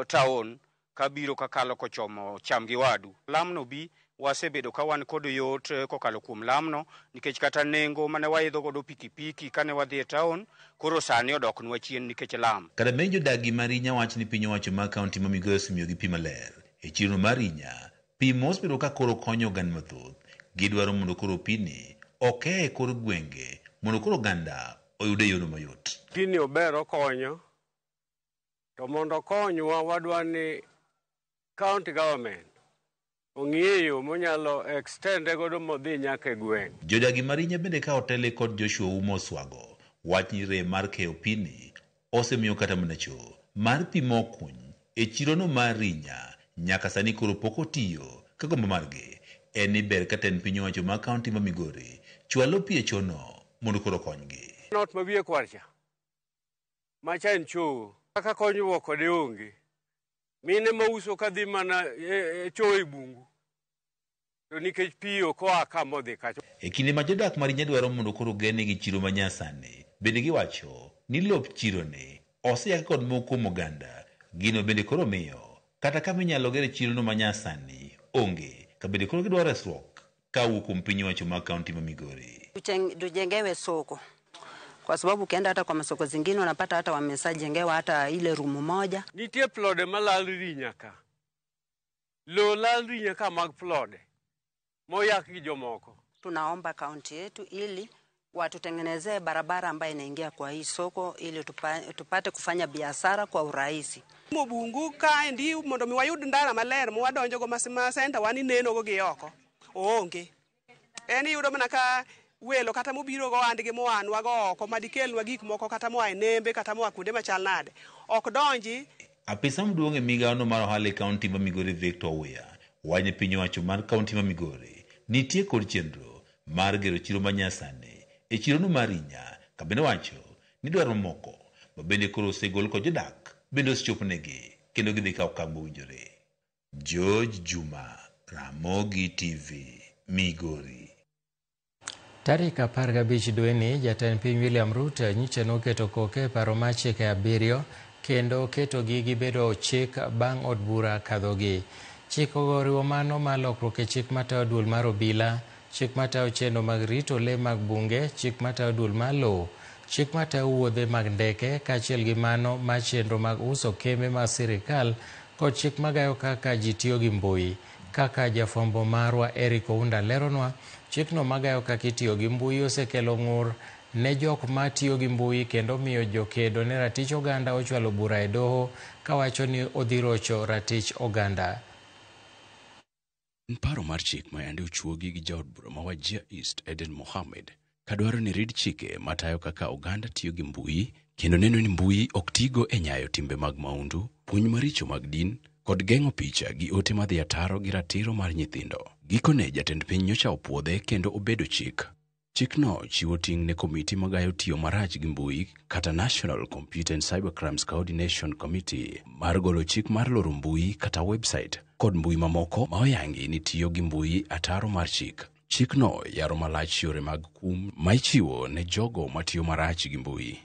town kabiro kakalo kochomo cham gi wadu. Lamno bi wasebedo ka wan kod yot kokalo kuom lamno nikech kata nengo mane waidho godo pikipiki kane wadhi e town koro sani odoknwa chien nikech lam.
Kata bed ni jodak ma Rinya wacho ni piny owacho mar kaunti ma Migori osemiyogi pi maler e chiro mar Rinya, pi mosebedo ka koro konyo oganda mathoth. Gidwaro mondo koro pini okeye e kor gwenge mondo koro oganda oyude e yono mayot.
Pini ober okonyo, to mondo okonywa wadwa ni county government ong'iye yo monyalo extend godo modhi nyaka e gweng'.
Jodagi ma Rinya bende ka otele kod Joshua Umo Oswago wach ni rem mar keyo pini osemiyo kata mana cho mar pi mokuny e chirono mar Rinya nyaka sani koro pok otiyo ka gombo margi en ni ber ka tend piny owacho mar kaunti ma Migori chwalo pi e chono mondo koro okonygi.
Not ma wiye kwar cha, macha en choo, kaka konyruok kode onge. Mine mauso kadhi mana e choo e bungu, to nikech pi ok oa kamodhi kacha.
E kinde ma jodak ma Rinya dwaro mondo koro genegi chiro manyasani, bende giwacho ni lop chironi oseyaki kod moko kuom oganda. Gino bende koro miyo kata kama inyalo gere chirono manyasani onge, ka bende koro gidwaro resruok kawuok kuom piny owacho mar kaunti ma Migori.
Tujengewe soko kwa sababu ukienda hata kwa masoko zingine unapata hata wameshajengewa hata ile rumu moja.
Nitie plode malal Rinya ka. Lo lal Rinya ka mag plode moyak gi jomoko.
Tunaomba kaunti yetu ili watutengenezee barabara ambayo inaingia kwa hii soko ili tupate kufanya biashara kwa urahisi.
Mobungu kaendi mondo mi wayud ndara maler mwadonjogo ma senta wan inenogo gi oko oonge. En iyudo mana ka welo kata mobiro go andgi moanwago oko madikelnwa gik moko kata moa e nembe kata moa kuonde machal nade ok donji.
Apisa maduong' e migawono mar ohala e kaunti ma Migori Victor Owiya wacho ni piny owacho mar kaunti ma Migori nitie kod chenro mar gero chiro manyasani e chirono mar Rinya, ka bende wacho ni dwaro moko ma bende koro osegol kod jodak bende osechoponegi kendo gidhi kawo okang' mowinjore. George Juma, Ramogi TV, Migori.
Tarik 15 dweni, jatend piny William Ruto nyicha noketo koke e paro mar chike 7 kendo ketogi gibedo chik bang' od bura kadhogi. Chikego oriwo mano mar lokruok e chik matayo duol mar obila, chik matayo chenro mag rito le mag bunge, chik matayo duol mar lowo, chik matayo wuodhe mag ndeke, kaachiel gi mano mar chenro mag uso kembe mag sirikal kod chik magayo kaka ji tiyo gi mbui. Kaka jafwambo marwa Eric Ounda leronwa, chikno magayo kaka itiyo gi mbui osekelo ng'ur ne jok ma tiyo gi mbui kendo miyo jokedo ne ratich oganda ochwalo bura e doho kawacho ni odhi rocho ratich oganda.
En paro mar chik ma yande ochuogi gi jaod bura ma Wajir East Eden Mohammed kadwaro ni rid chike matayo kaka oganda tiyo gi mbui kendo neno ni mbui ok tigo e nyayo timbe mag maundu, puonj maricho mag din kod geng'o picha gi ote madhi ataro gi ratiro mar nyithindo. Gikone jatend piny nyocha opuodhe kendo obedo chik. Chikno chiwo ting' ne komiti magayo tiyo marach gi mbui kata National Computer and Cybercrimes Coordination Committee mar golo chik mar loro mbui kata website kod mbui mamoko ma oyangi ni tiyo gi mbui ataro mar chik. Chikno yaro malach yore mag kum ma ichiwo ne jogo matiyo marach gi mbui.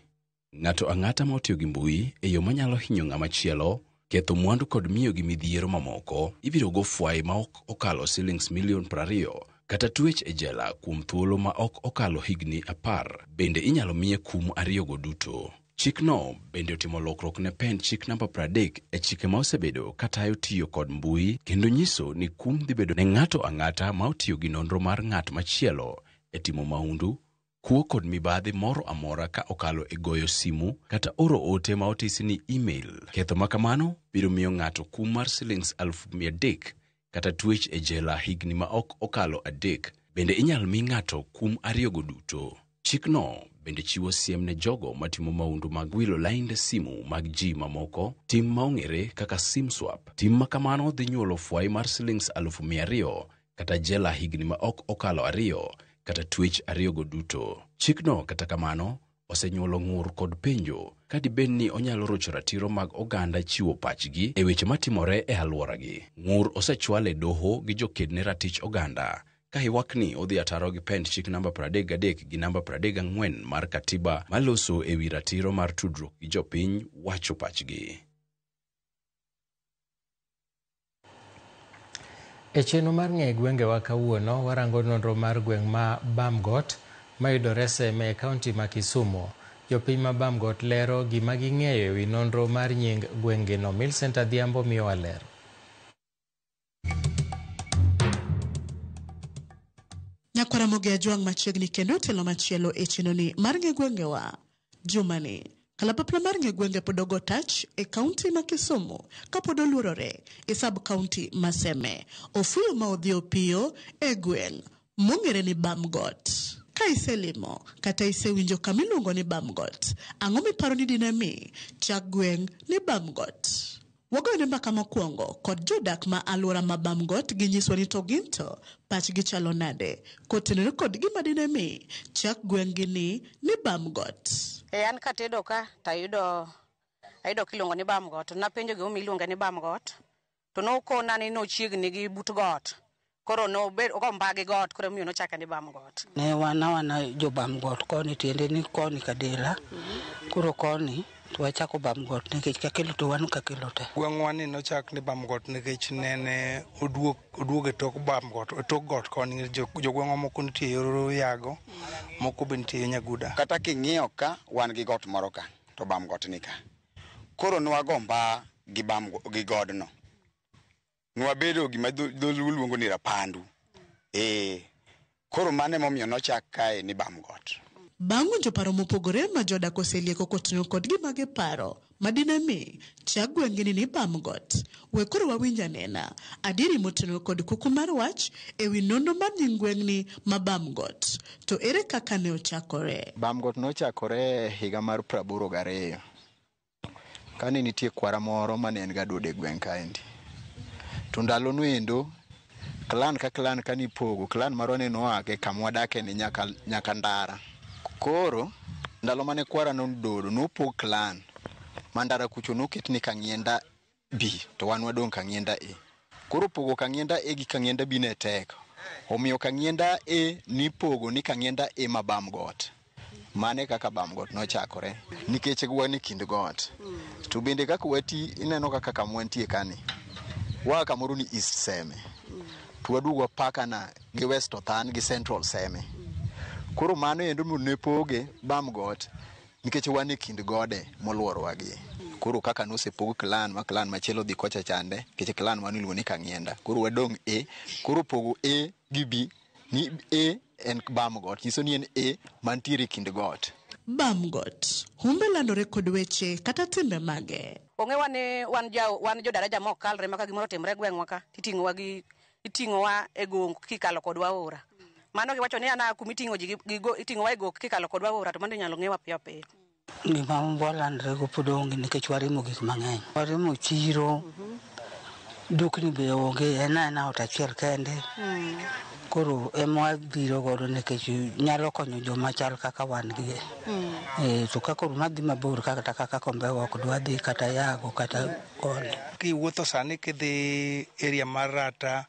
Ng'ato ang'ata ma otiyo gi mbui e yo manyalo hinyo ng'ama chielo, ketho mwandu kod miyo gi midhiero mamoko ibiro go fwai ma ok okalo silings milion 20 kata twech e jela kuom thuolo ma ok okalo higni 10. Bende inyalo miye kum ariyogo duto. Chikno bende otimo lokruok ne pend chik namba 30 e chike ma osebedo katayo tiyo kod mbui kendo nyiso ni kum dhi bedo ne ng'ato ang'ata ma otiyo gi nonro mar ng'at machielo e timo mahundu, kuo kod mibadhi moro amora ka okalo e goyo simu kata oro ote ma otisi ni email. Ketho ma kamano biro miyo ng'ato kum mar silings 300,000 kata twech e jela higni ma ok okalo 3. Bende inyal mi ng'ato kum ariyogo duto. Chikno bende chiwo siem ne jogo matimo mahundu mag wilo lainde simu mag ji mamoko, tim ma ong'ere kaka sim swap. Tim ma kamano dhi nyuolo fwai mar silings 200,000 kata jela higni ma ok okalo 2 kata twech ariyogo duto. Chikno kata kamano osenyuolo ng'ur kod penjo ka dibed ni onyalo rocho ratiro mag oganda chiwo pachgi e weche matimore e alworagi. Ng'ur osechwal e doho gi joked ne ratich oganda ka ywakni odhi ataro gi pend chik namba 33 gi namba 34 mar katiba maloso ewi ratiro mar tudruok gi jopiny wacho pachgi.
E chenro mar ng'e gwengewa kawuono, warango nonro mar gweng' ma Bamgot mayudore Seme e kaunti ma Kisumu. Jopiny ma Bamgot lero gima ging'eyo ewi nonro mar nying gweng'gino. Millicent Adhiambo miyowa ler.
Nyakwara Ramogi Ajwang' machiegni kendo telo machielo e chenroni mar ng'e gwengewa. Jumani, kalapapla mar ng'e gwenge pod ogo tach e kaunti ma Kisumu kapod oluorore e sub kaunti ma Seme. Ofuyo ma odhi opiyo e gweng' mong'ere ni Bamgot. Ka iselimo kata isewinjo kama iluongo ni Bamgot, ang'o miparo ni dine mi chak gweng' ni Bamgot? Wagoyone mbaka mokwongo kod jodak ma alwora ma Bamgot ginyiswa ni to gin to pachgi chalo nade kotenore kod gima dine mi chak gweng'gi ni Bamgot.
E an katedo ka to ayudo kiluongo ni Bamgot. Napenjo gimomiyo iluonge ni Bamgot to nokona ni nochiegni gi but got. Koro nobed ogo mba gi got koro emomiyo nochake ni Bamgot.
Ne wan awana jo Bamgot koni tiende ni koni Kadela. Koro koni to wachako Bamgot nikech Kakelo to wan Kakelo te.
Gweng'wa ni nochak ni Bamgot nikech nene oduog e tok Bamgot, e tok got koni. Jogweng'wa moko nitie yor Yago, moko be nitie Nyaguda.
Kata king'iyo ka wan gi got moro ka to Bamgot ni ka. Koro nwago mba gi gi godno. Nwabedo gima dholuo luongo ni rapandu. Koro mano emomiyo nochak kae ni Bamgot.
Bang' winjo paro mopogore ma jodak oselieko kotenore kod gima giparo madine mi chak gweng'ni ni Bamgot. We koro wawinj anena adieri motenore kod kuku mar wach ewi nonro mar nying gweng'ni ma Bamgot. To ere kaka ne ochakore?
Bamgot nochakore e higa mar 82 kane nitie kwara moro mane en ga dodo e gweng' kaendi. To ndalo noendo klan ka klan kanipogo, klan marwa ne noa e kama wadake ni nyaka Ndara. Koro ndalo mane kwara nododo nopog klan ma Ndara kucho noket ni Kang'ienda B to wan wadong' Kang'ienda A. Koro pogo Kang'ienda A gi Kang'ienda B ne tek. Omiyo Kang'ienda A nipogo ni Kang'ienda A ma Bamgot. Mane kaka Bamgot nochakore nikech wan e kind got. To bende kaka wati ineno kaka kama wantie kani. Waa kamoro ni East Seme. To waduogo wapakana gi West Othan gi Central Seme. Koro mano endo ne poge Bamgot nikech wan e kind gode moluorowa gi. Koro kaka nosepog klan ma klan machielo dhi kocha chande nikech klan mano iluongo ni Kang'ienda. Koro wadong' A. Koro pogo A gi B ni A en Bamgot nyiso ni en A mantiere e kind got.
Bamgot humbe landore kod weche kata timbe mage.
Ong'ewa ni wan jodaraja mok kalre ma ka gimoro otimre gweng'wa ka iting'owa e gong kikalo kodwa aora. Mano giwacho ni ana kuma iting'o ji iting'owa e gok kikalo kodwa aora to mano inyalo ng'ewa piyo piyo.
Gima walandre go pod onge nikech warimo gik mang'eny. Warimo chiro, dukni be onge, en aena ot achiel kende. Koro ema wabiro godo nikech nyalo konyo joma chal kaka wan gi. To ka koro madhi mabor kata kaka Kombewa ok dwa dhi kata Yago kata koni.
Kiwuotho sani kidhi area mar Rata,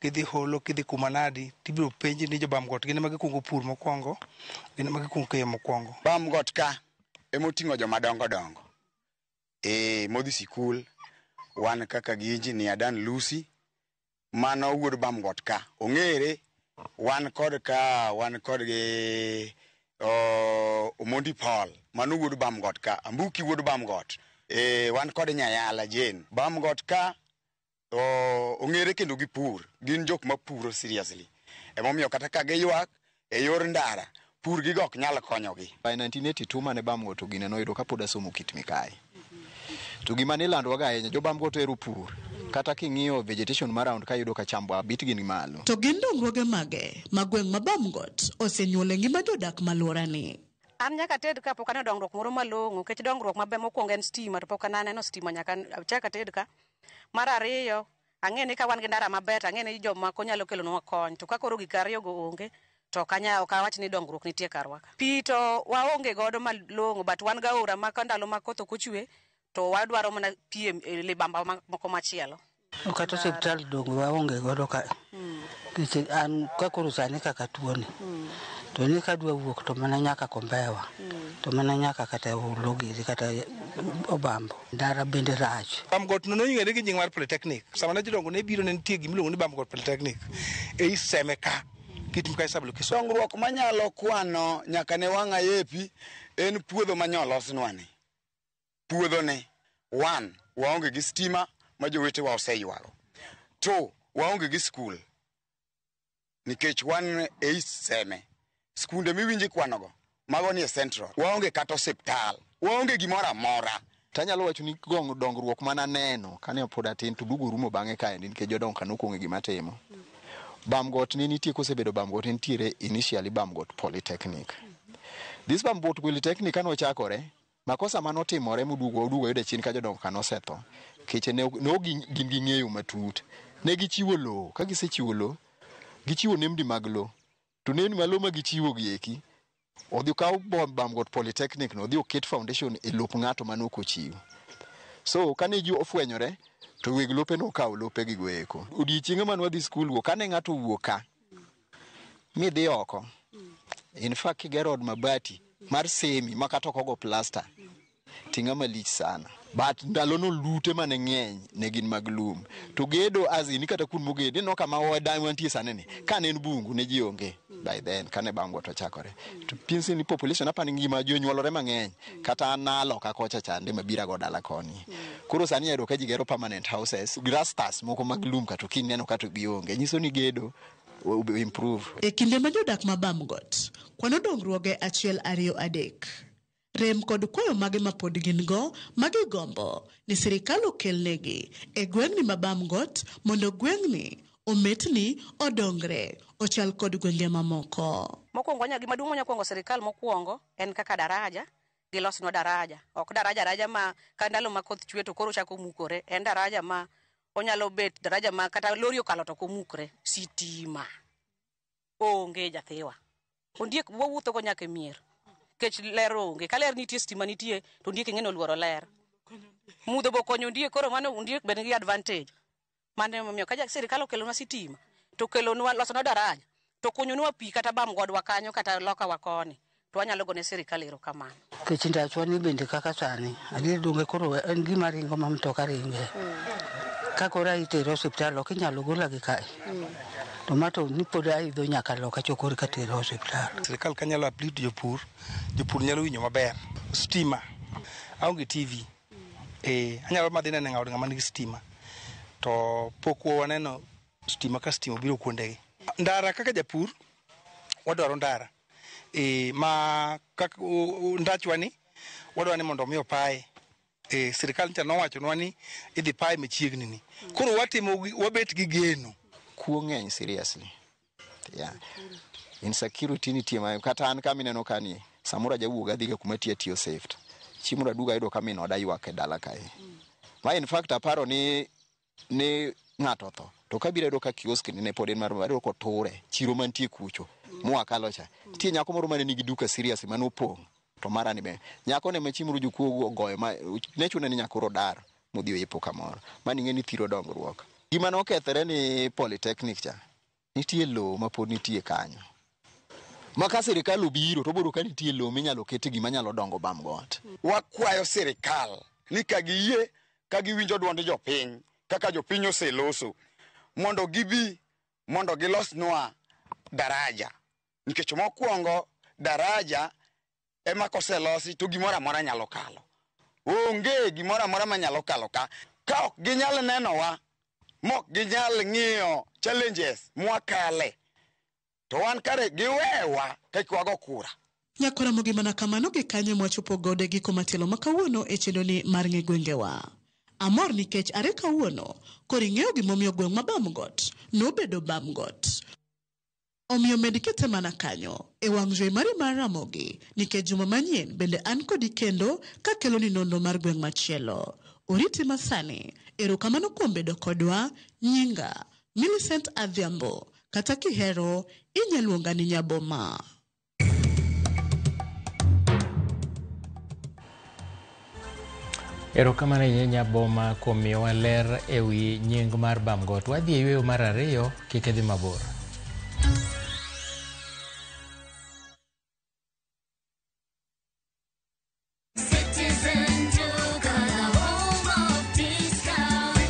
kidhi Holo, kidhi Kumanadi, tibiro penji ni jo Bamgot gin ema gikuongo pur mokwongo, gin ema gikuongo keyo mokwongo.
Bamgot ka emoting'o joma dongo dongo. Modhi sikul, wan kaka gi engineer Dan Lucy, mano wuod Bamgot ka ong'ere, wan kod gi Omondi Paul, mano wuod Bamgot ka, Ambuki wuod Bamgot. Wan kod Nyayala Jane. Bamgot ka ong'ere kendo gi pur, gin jok mapuro seriously. Emomiyo kata ka giywak e yor ndara, pur gigo ok nyal konyogi.
By 1982 mane Bamgot ogine noyudo kapod asomo Kit Mikayi. To gima nilandowaga ahinya, jo Bamgot ohero pur. Kata king'iyo vegetation mar round ka iyudo ka chambwa bit gi ni malo.
To gin dongruoge mage ma gweng' ma Bamgot osenyuolo e ngima jodak malworani?
An nyaka ated ka pok aneno dongruok moro malong'o, nikech dongruok maber mokwongo en stima to pok aneno stima nyaka achak ated ka. Mar ariyo, ang'e ni ka wan gi ndara maber to ang'e ni jomako nyalo kelonwa kony, to ka koro gik ariyogo onge to ok awach ni dongruok nitie karwa ka. Pi to waonge godo malong'o, but wan gi aora ma ka ndalo ma koth ok ochwe to wadwaro mana pi e libamba moko machielo.
Kata osiptal donge waonge godo ka. Nikech an ka koro sani kaka tuoni. To ni kadwa wuok to mana nyaka Kombewa. To mana nyaka kata Ologiri kata Obambo. Ndara bende rach.
Bamgot no nong'ere gi nying mar Polytechnic. Sama ne jodongo ne biro ne nitie gimiluongo ni Bamgot Polytechnic. Ei Seme ka. Kit Mikayi sub-location.
Dongruok manyalo kwano nyaka ne wang' ayepi en puodho manyolosnwa ni. Puodho ni, 1, waonge gi stima ma jowetewa oseywago. 2, waonge gi skul. Nikech wan e Seme. Skunde miwinjo ikwanogo, mago nie Central. Waonge kata osiptal. Waonge gimoro amora.
Tanyalo wacho ni dongruok mana neno kane pod atin to duogo rumo bang'e kaendi nikech jodongo ka nokuong'e gima timo. Bamgot ne nitie kosebedo Bamgot ne nitiere initially Bamgot Polytechnic. This Bamgot Polytechnic kane ochakore, makosa manotimore moduogo oduogo oyudo chien ka jodongo ka nosetho. Keche ne ok gin gi ng'eyo matut. Ne gichiwo lowo, ka gisechiwo lowo, gichiwo nembni mag lowo. To nembni mag lowo ma gichiwo gi eki, odhi okaw Bamgot Polytechnic no, odhi oket foundation e lop ng'ato mane ok ochiwo. So kane ji ofwenyore, to weg lope nokawo lope gigo eko. Odiechienge mane wadhi skul go, kane ng'ato owuok ka, midhi oko, in fact kigero od mabati mar semi ma kata ok ogo plasta, ting'a malich sana. But ndalono lute mane ng'eny ne gin mag lum. To gedo as in kata kuond mogede, ineno kama wantie sani ni, kane en bungu ne ji onge by then, kane Bamgot ochakore. To pinsi ni population apani ngima ji onyuolore mang'eny, kata an naloka kocha chande mabira go dala koni. Koro sani iyudo ka ji gero permanent houses, rastas moko mag lum kata kineno kata gionge, nyiso ni gedo improve.
E kinde ma jodak ma Bamgot kwano dongruoge 1, 2, 3. Rem kod kwayo mage ma pod gin go ma gigombo ni sirikal okelnegi e gweng'ni ma Bamgot mondo gweng'ni ometni odongre ochal kod gwenge mamoko.
Mokwongo gima duong' manya kwongo sirikal mokwongo en kaka daraja, gilosnwa daraja. Ok daraja ma ka ndalo ma koth chwe to koro chako mukore, en daraja ma onyalo bet daraja ma kata lori okalo to ok omukre. Sitima onge jathiwa. Ondiek wawuotho go nyaka e mier. Nikech ler onge. Ka ler nitie, stima nitie, to ondiek ing'e ni oluoro ler. Mudho bo konyo ondiek, koro mano ondiek be nigi advantage. Mano emomiyo ka sirikal okelonwa sitima, to okelonwa losonwa daraja, to kunyonwa pi kata Bamgodwa kanyo kata loka wa koni, to wanyalo gone sirikal erokamano.
Nikech ndachwa ni bende kaka sani, adier donge koro en gima ringo ma mtoka ringe. Ka koro itere osiptal ok inyalo gola gi kae. To ma to ni pod aidho nyaka loka chokor ka tere osiptal.
Sirikal ka nyalo uplift jopur, jopur nyalo winjo maber. Stima, aonge TV. Anyalo madhi neno od ng'ama nigi stima. To pok waneno stima ka stima obiro kuondegi. Ndara kaka japur, wadwaro ndara. Ma kaka ndachwa ni, wadwaro ni mondo mi opaye. Sirikal ncha nowachonwa ni idhi paye machiegni ni. Koro watimo wabet gi geno.
Kuo ng'eny seriously. Yeah. Insecurity nitie ma kata an kama ineno ka ni samoro ajawuog adhiga kuma tiyo atiyo safe. Chieng' moro aduogo ayudo ka min oda ywak e dala kae. Ma in fact aparo ni ng'ato otho. To kabiro ayudo ka kiosk ni ne pod en mar ayudo koture chiro mantie kucho mwakalo cha. Nitie nyako moro mane nigi duka serious mane opong'. To mara ni be nyako ne ma chieng' moro jokuo ogoyo ma ne chune ni nyako dar modhi oyepo kamoro. Mano ing'e ni thiro dongruok. Gima nokethore ni Polytechnic cha, nitie lowo ma pod nitie kanyo. Ma ka sirikal obiro to obiro ka nitie lowo minyalo kete gima nyalo dongo Bamgot.
Wakwayo sirikal ni ka giyie, ka giwinjo duond jopiny, kaka jopiny oseloso, mondo gibi, mondo gilosnwa daraja. Nikech mokwongo Daraja ema koselosi to gimoro amora nyalo kalo. Onge gimoro amora manyalo kalo ka. Ka ok ginyal nenowa, mok ginyal ng'iyo challenges mwakale, to wan kare giwewa kik wago kura.
Nyakwaramogi mana kamano gi kanyo mwachopo godo e giko matielo ma kawuono e chenroni mar ng'e gwengewa. Amor nikech are kawuono koro ing'eyo gimomiyo gweng' ma Bamgot nobedo Bamgot. Omiyo med kete mana kanyo e wang' jowi mari mar Ramogi nikech juma manyien bende an kodi kendo kakeloni nonro mar gweng' machielo. Oriti masani, erokamano kuom bedo kodwa, nyinga Millicent Adhiambo, kata kihero inya luonga ni Nyaboma.
Erokamano ahinya Nyaboma kuom miyowa ler ewi nying mar Bamgot. Wadhi e yweyo mar ariyo, kik idhi mabor.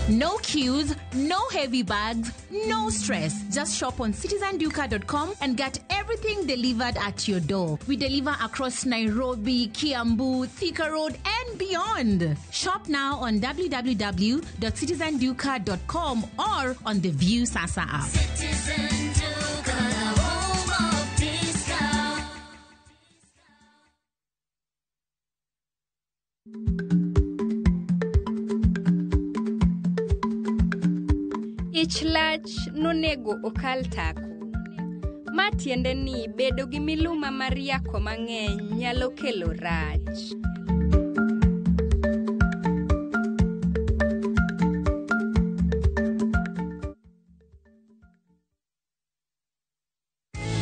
No queues, no heavy bags, no stress. Just shop on citizenduka.com and get everything delivered at your door. We deliver across Nairobi, Kiambu, Thika Road, and beyond. Shop now on www.citizenduka.com or on the View Sasa app.
Ich lach nonego okal tako. Ma tiende ni bedo gi miluma mar yako mang'eny nyalo kelo rach.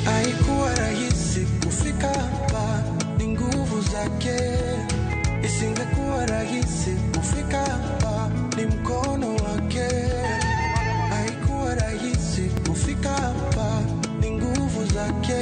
Haikuwa rahisi kufika hapa, ni nguvu zake. Isingekuwa rahisi kufika hapa, ni mkono wake. Haikuwa rahisi kufika hapa, ni nguvu zake.